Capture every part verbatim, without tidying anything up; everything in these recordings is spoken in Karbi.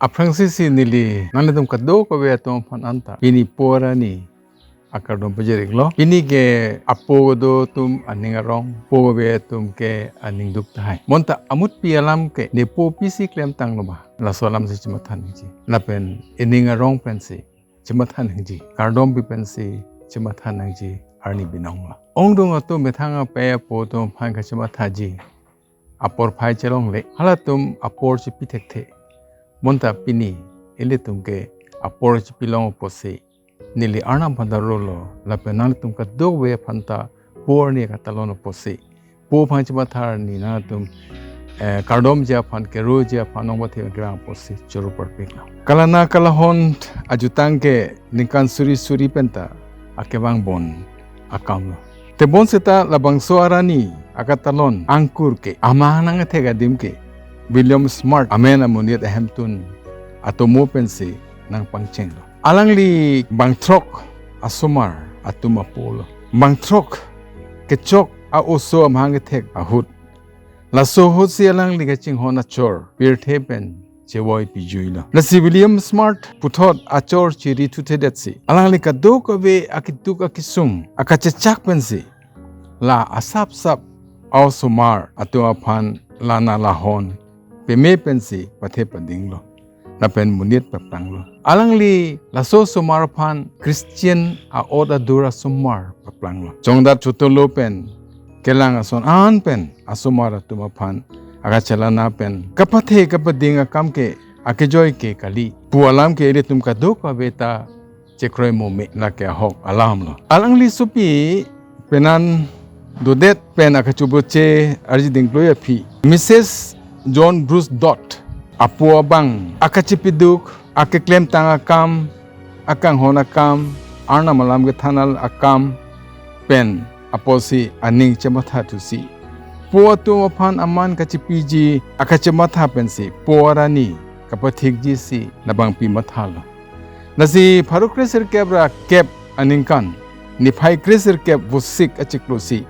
Aphrangsi si neli nanglitum kadokave atum aphan anta pini po arni akardom pajir-iklo. Pini ke apo kedo atum aning arong, po kave atum ke aning duk tahai. Bonta amutpi alam ke ne po pisi klemtanglo ma, laso alam si chematha nangji. Lapen ining arong pensi chematha nangji, kardom pi pensi chematha nangji arni binong lo. Ongdung atum methang apei apo atum aphan kachemathaji apor phai chelongle, halatum apor chepi thekthe. Bonta pini ilitum ke apor chepilong apotsi neli Arnam aphan ta rolo, lapen nanglitum kadokave aphan ta po arni katalon apotsi, po aphan chematha arni nangtum, eh, kardomji aphan, keroji aphan ong pathe kevang apotsi choro parpiklo. Kalana kalahon ajutang ke ningkan suri suri penta akevang bon akamlo. Tebon seta labangso arni akatalon angkur ke, aman nangkethek adim ke William Smart amen amonit ahemtun atomo pensi nangpangchenglo. Alangli bangthrok asomar atum apolo. Bangthrok kechok a-oso amahang kethek ahut, laso ahutsi alangli kachinghon achor pirthe pen chevoi pijuilo. Lasi William Smart puthot achor chiri thuthedetsi alangli kadokave akituk akisung akachechak pensi la asapsap a-osomar atum aphan lana lahon peme pensi pathe padinglo, lapen monit paplanglo. Alangli laso osomar aphan Christian a-ot adur asomar paplanglo. Chongdat chotolo pen kelang ason an pen asomar atum aphan akachelana pen kapathe kapading akam ke akejoi ke kali pu alam ke ilitum kadokave ta chekroi mome, lake ahok alamlo. Alangli sopi penan dodet pen akachuboche arji dingkloi aphi Missus John Bruce Dodd apo abang akachepiduk, akeklemtang akam, akanghon akam, Arnam alam kethan akam pen apotsi aning chematha thusi, po atum aphan aman kachepiji akachematha pensi po arni kapathikjisi labangpi mathalo. Lasi pharo kresirkep ra kep aningkan niphai kresirkep Vosik achiklo si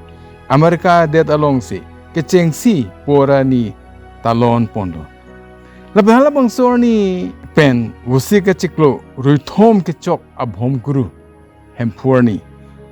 America adet alongsi kechengsi po arni talon ponlo. Lapen halabangso arni pen Vosik achiklo ruithom kechok abhom guru Hemphu arni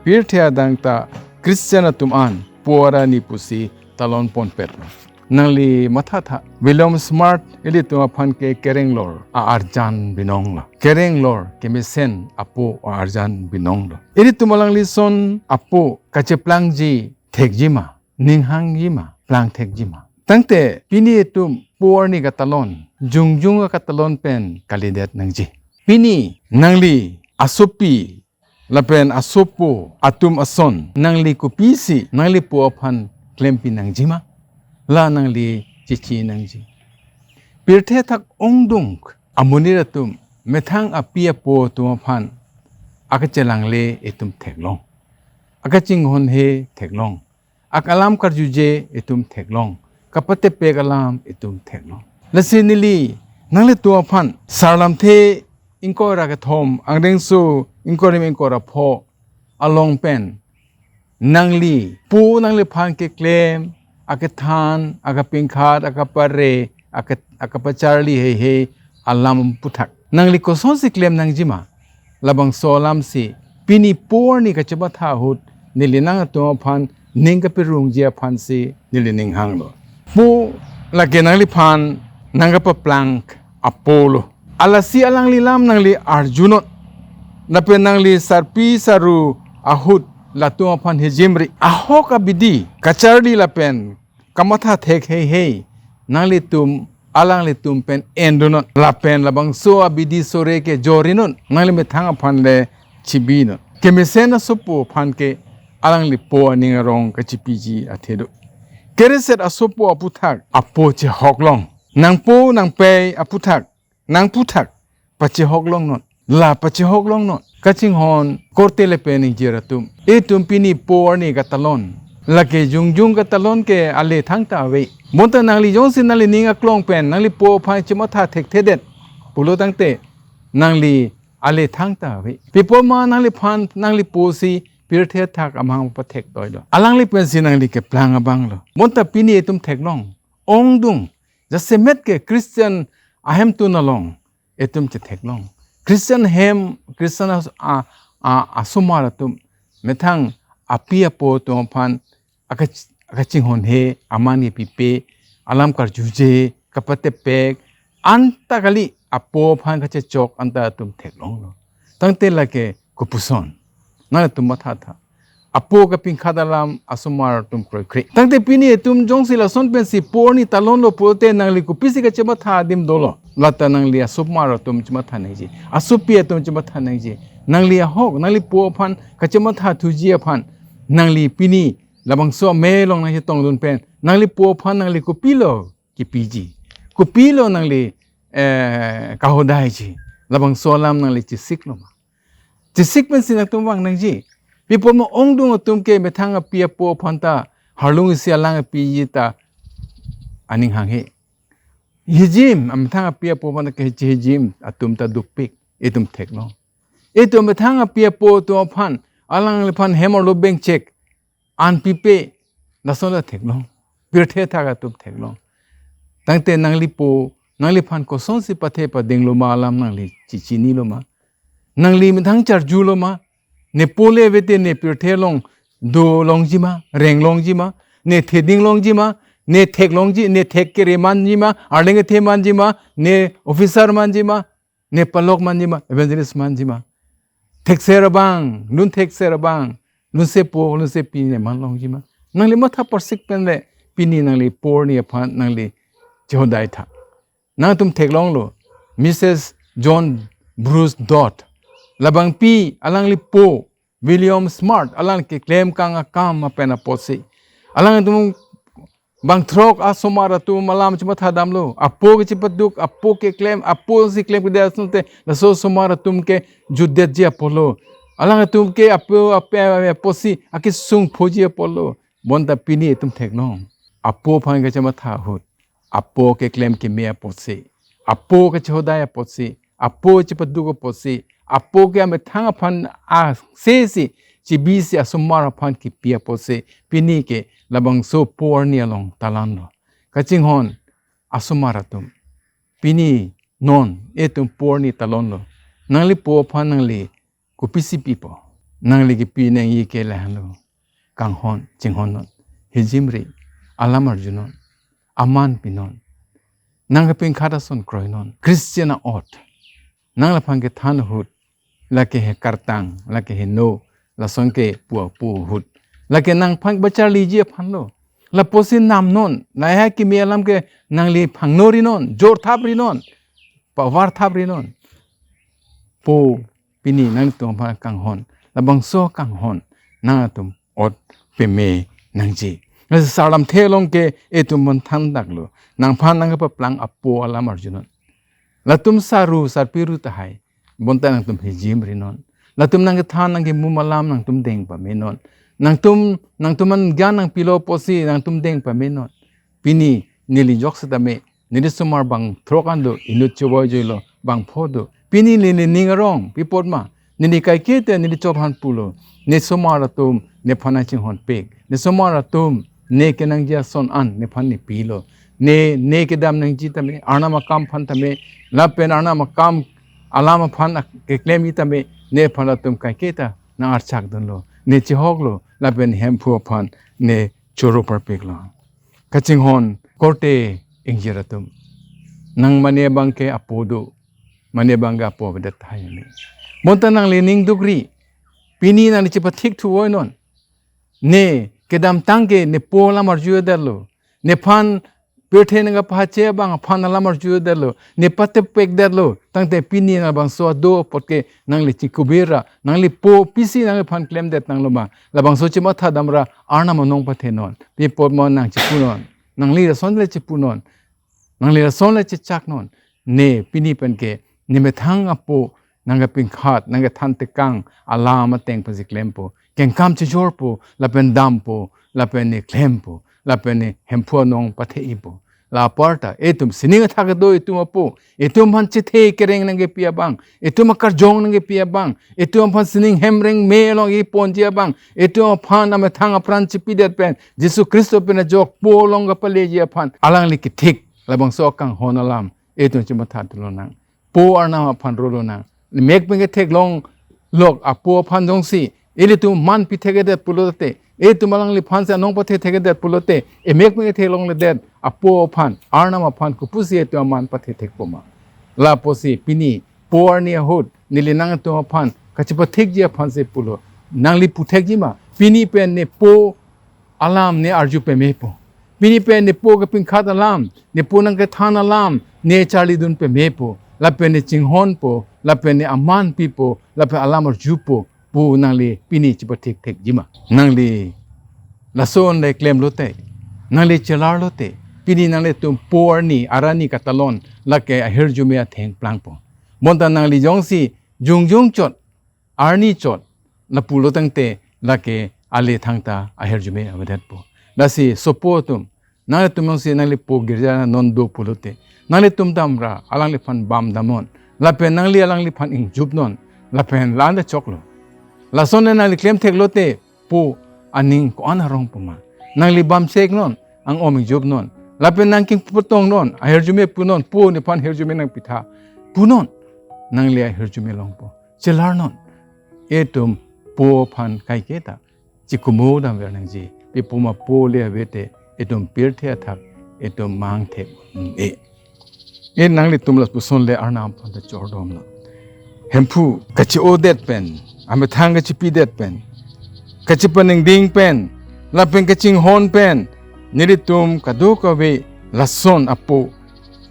pirthe adang ta Christian atum an po arni pusi talon ponpetlo. Nangli mathatha, William Smart ilitum aphan ke kerenglor a-arjan binonglo. Kerenglor kemesen apo a-arjan binonglo. Ilitum alangli ason apo kacheplangji thekji ma, ninghangji ma, plang thekji ma. Tangte pini itum po arni katalon, jongjong akatalon pen kalidet nangji. Pini nangli asopi lapen asopo atum ason nangli kopisi nangli po aphan klempi nangji ma, la nangli chechi nangji. Pirthe athak ongdung amonit atum methang api apo atum aphan akachelangle itum theklong, akachinghonhe theklong, akalam karjuje itum theklong, kapatepek alam itum theklong. Lasi neli nanglitum aphan Sarlamthe ingkoi ra kethom, angdengso ingkoi rim ingkoi ra pho along pen nangli po nangliphan keklem akethan, akapingkhat, akapare, aka- akapacharli heihei alam aputhak nangli kosonsi klem nangji ma, labangso alamsi pini po arni kachematha ahut neli nangtum aphan ning kapirungji aphansi neli ninghanglo. Po lake nangliphan nangkapaplang apolo. Alasi alangli alam nangli arjunon. Lapen nangli sarpi saru ahut latum aphan hijimri. Ahok abidi kacharli lapen kamatha thek heihei nanglitum alanglitum pen endunon. Lapen labangso abidi sore ke jorinon. Nangli methang aphan le chibinon. Kemesen asopo aphan ke alangli po aning arong kachepiji athe do. Kereset asopo aputhak apo chehoklong. Nangpo nangpei aputhak nangputhak pachehoklongnon. La pachehoklongnon. Kachinghon korte lapen ingjir atum, itum pini po arni katalon, lake jongjong katalon ke ale thangta ave. Bonta nangli jongsi nangli ning aklong pen nangli po aphan chematha thekthedet pulo tangte nangli ale thangta ave. Pi apot ma nangliphan nangli posi pirthe athak amahang pathek toilo. Alangli pensi nangli keplang abanglo. Bonta pini itum theklong, ongdung jasemet ke Christian ahemtun along itum chetheklong. Christian hem, Christian as-, a, a, asomar atum methang api apo atum aphan akach-, akachinghon he, aman kepipe, alam karjuje, kapatepek, anta kali apo aphan kachechok anta atum theklonglo. Tangte lake kopuson. Nangtum mathatha. Apo kapingkhat alam asomar atum kroikre. Tangte pini itum jongsi lason pensi porni talonlo pulote nangli kopisi kachematha adim dolo. Lata nangli asomar atum chematha nangji. Asopi atum chematha nangji. Nangli ahok, nangli po aphan kachematha thuji aphan. Nangli pini labangso amei along nangchetongdun pen. Nangli po aphan nangli kopilo kipiji. Kopilo nangli, eh, kahodaiji. Labangso alam nangli chesiklo ma. Chesik pensi nangtum vang nangji. Pi apotma ongdung atum ke methang api apo aphan ta harlung isi alang apiji ta aning hanghe. Hijim, amethang api apo aphan ta kehijim atum ta dukpik. Itum theklong. Itum methang api apo atum aphan, alangliphan hem arlo bengchek an pipe, lason ta theklong. Pirthe athak atum theklong. Tangte nangli po, nangliphan kosonsi pathe padinglo ma alam nangli chechinilo ma. Nangli methang charjulo ma. Ne po le avete ne pirthe along dolongji ma, renglongji ma, ne thedinglongji ma, ne theklongji, ne thek kere manji ma, arleng kethe manji ma, ne officer manji ma, ne palok manji ma, evangelist manji ma. Thekser abang, lun thekser abang, lunse po, lunse pi ne manlongji ma. Nangli matha parsik pen le, pini nangli porni aphan, nangli chehodai tha. Nangtum theklonglo, Missus John Bruce Dodd. Labangpi, alangli po, William Smart, alang keklem kang akam apen apotsi. Alangtum bangthrok asomar atum alam chematha damlo. Apo kechepaduk, apo keklem, apo si klemkledet asonte, laso asomar atum ke jutdetji apotlo. Alangtum ke apo ape apotsi, akesung phoji apotlo. Bonta pini itum theklong. Apo aphan kachematha ahut. Apo keklem keme apotsi. Apo kachehodai apotsi. Apo chepaduk apotsi. Apo ke amethang aphan asesi chibisi asomar aphan kipi apotsi. Pini ke labangso porni along talanlo. Kachinghon asomar atum. Pini non itum porni talonlo. Nangli po aphan nangli kopisi pipo. Nangli kipi nangji ke lahenlo. Kanghon, chinghonnon. Hijimri, alam arjunon. Aman pinon. Nangkepingkhat ason kroinon. Christian a-ot. Nanglaphan kethan ahut. Lake he kartang, lake he no. Lason kepu apu ahut. Lake nangphan bacharliji aphanlo. Lapusi namnon. Lahai keme alam ke nangli phangno rinon. Jor thap rinon. Pavar thap rinon. Po pini nangtum aphan kanghon. Labangso kanghon nangtum ot peme nangji. Lasi sarlamthe along ke itum aphan than daklo. Nangphan nangkepaplang apo alam arjunon. Latum saru sarpiru tahai. Bonta nangtum hijim rinon. Latum nangkethan nangkemum alam nangtum deng pamenon. Nangtum, nangtum an gyan nangpilo apotsi nangtum deng pamenon. Pini neli jok setame, neli somar bangthrok an do, inut chevoi joilo, bangpho do. Pini neli ning arong, pi apotma, neli kaike te neli chophan pulo, ne somar atum, nephan chinghonpik, ne somar atum, ne kenangji ason an, nephan nepilo, ne, ne kedam nangji tame, Arnam akam aphan tame, lapen Arnam akam alam aphan ak-, keklemji tame, nephan atum kaike ta, nang archakdunlo, ne chehoklo, lapen Hemphu aphan, ne choro parpiklo. Kachinghon korte ingjir atum. Nang mane abang ke apo do, mane abang ke apo avedet tahai ne. Bonta nangli ning dukri, pini nangli chepathik thuvoinon. Ne kedamtang ke ne po alam arjudetlo. Nephan pirthe nangkapahakche abang aphan alam arjudetlo. Ne patepekdetlo. Tangte pini nang bangso ado apot ke nangli chikubira. Nangli po pisi nangliphan klemdet nangloma. Labangso chematha damra Arnam anong pathenon. Pi apotma nang chipunon. Nangli lason le chipunon. Nangli lason le chechaknon. Ne pini pen ke ne methang apo nangkepingkhat, nangkethan tekang, alam ateng pasi klempo. Kengkam chejorpo, lapen dampo, lapen ne klempo, lapen ne Hemphu anong patheipo. La aparta, itum sining athak do itum apo, itum aphan chethe kereng nangkepi abang, itum akarjong nangkepi abang, itum aphan sining hemreng me along iponji abang, itum aphan amethang apran chipidet pen, Jisu Khristo pen ajok po along kapaleji aphan, alangli kethik, labangso kanghon alam, itum chematha thulo nang. Po Arnam aphan rolo nang. Mek pen ketheklong lok apo aphan jongsi ilitum man pithekthe pulote, itum alangliphan si anong pathethekthe pulote, emek pen ketheklongledet apo aphan, Arnam aphan kopusi itum aman pathethekpo ma? Lapusi pini po arni ahut neli nangtum aphan kachepathaji aphan si pulo. Nangli puthekji ma? Pini pen ne po alam ne arju pemepo. Pini pen ne po kepinkhat alam, ne po nangkethan alam ne charlidun pemepo. Lapen ne chinghonpo, lapen ne aman pipo, lapen alam arjupo pu nangli pini chepathekthekji ma? Nangli lason le klemlote, nangli chelarlote, pini nanglitum po arni, arni katalon, lake ahirjume atheng plangpo. Bonta nangli jongsi jongjong chot, arni chot lapulo tangte, lake ale thangta ahirjume avedetpo. Lasi sopo atum, nanglitum jongsi nangli po girja non do pulote, nanglitum damra alangliphan bam damnon, lapen nangli alangliphan ingjupnon, lapen la-an ta choklo. Lason le nangli klemtheklote, po aning ko-an arongpo ma? Nangli bamcheknon, ang-om ingjupnon, lapen nangking putongnon, ahirjume punon, po nephan hirjume nangpitha punon, nangli ahirjume longpo. Chelarnon. Itum po aphan kaiketa chikumu damver nangji. Pi puma po le avete, itum pirthe athak itum mangthek un-e. E nanglitum lapuson le Arnam aphan ta chordomnon. Hemphu kache-odet pen, amethang kachepidet pen, kachepaningding pen, lapen kachinghon pen, nelitum kadokave lason apo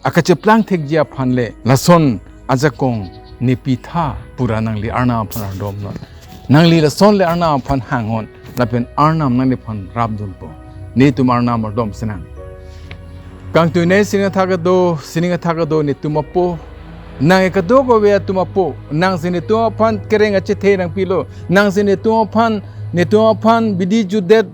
akacheplang thekji aphan le lason ajakong ne pitha pura nangli Arnam aphan ardomnon. Nangli lason le Arnam aphan hangnon, lapen Arnam nangliphan rapdunpo. Netum Arnam ardom sinang. Kangtui ne sining athak kedo, sining athak kedo netum apo. Nang kadokave atum apo. Nangsi netum aphan kereng achethe nangpilo. Nangsi netum aphan, netum aphan bidi jutdet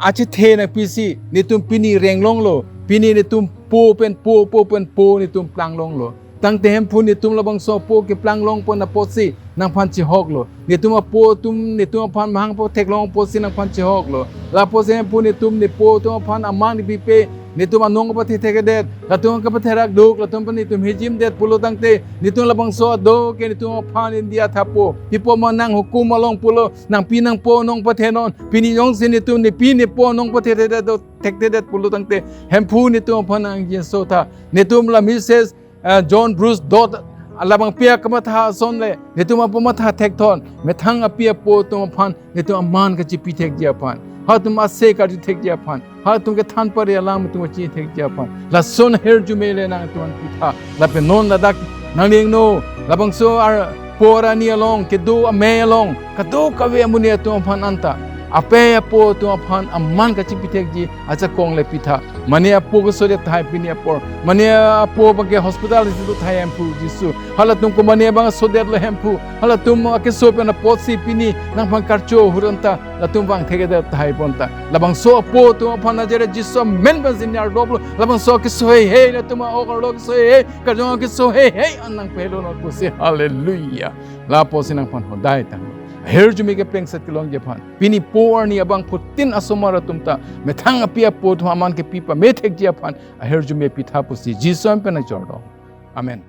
achethe nangpisi, netum pini renglonglo. Pini netum po pen po, po pen po netum planglonglo. Tangte Hemphu netum labangso po keplanglongpon apotsi nangphan chehoklo. Netum apo atum, netum aphan mahang patheklong apotsi nangphan chehoklo. Lapusi Hemphu netum ne po atum aphan aman pipe, netum anong kapathethekthe, latum kapatherak duk, latum pen netum hijimdet pulo tangte, netum labangso ado ke netum aphan India thapo. Pi puma nang hukum along pulo, nangpi nangpo nong pathenon, pini jongsi netum nepi nepo nong pathethedet, thekthedet pulo tangte, Hemphu netum aphan nangjinsotha. Netum la Mrs, eh, John Bruce Dodd, labangpi akamatha ason le, netum apo matha thekthon, methang api apo atum aphan, netum aman kachepi thekji aphan, halatum ase karju thekji aphan, halatum kethan pare alam netum kachi thekji aphan, lason ahirjume le nangtum aphan pitha. Lapen non ladak nangning no, labangso ar po arni along, kedo amei along, kadokave amonit atum aphan anta, apei apo atum aphan aman kachepi thekji ajakong le pitha. Mane apo kesodet tahai pini apor, mane apo abangke hospital isi do tahai Hemphu Jisu. Halatum ko mane abang sodetlo Hemphu, halatum akeso pen apotsi pini nangphan karcho ahut anta, latum vangthekthedet tahai pon ta. Labangso apo atum aphan Nazaret Jisu amen pen si ne ardoplo. Labangso keso heihei, latum a-ok arlo keso heihei, karjong keso heihei an nangpehelo non pusi. Hallelujah. Lapusi nangphan hodai tang ahirjume keplengset kelongji aphan, pini po arni abangphutin asomar atum ta methang api apo atum aman kepi pame thekji aphan ahirjume pitha pusi Jisu amen pen nangchordom. Amen.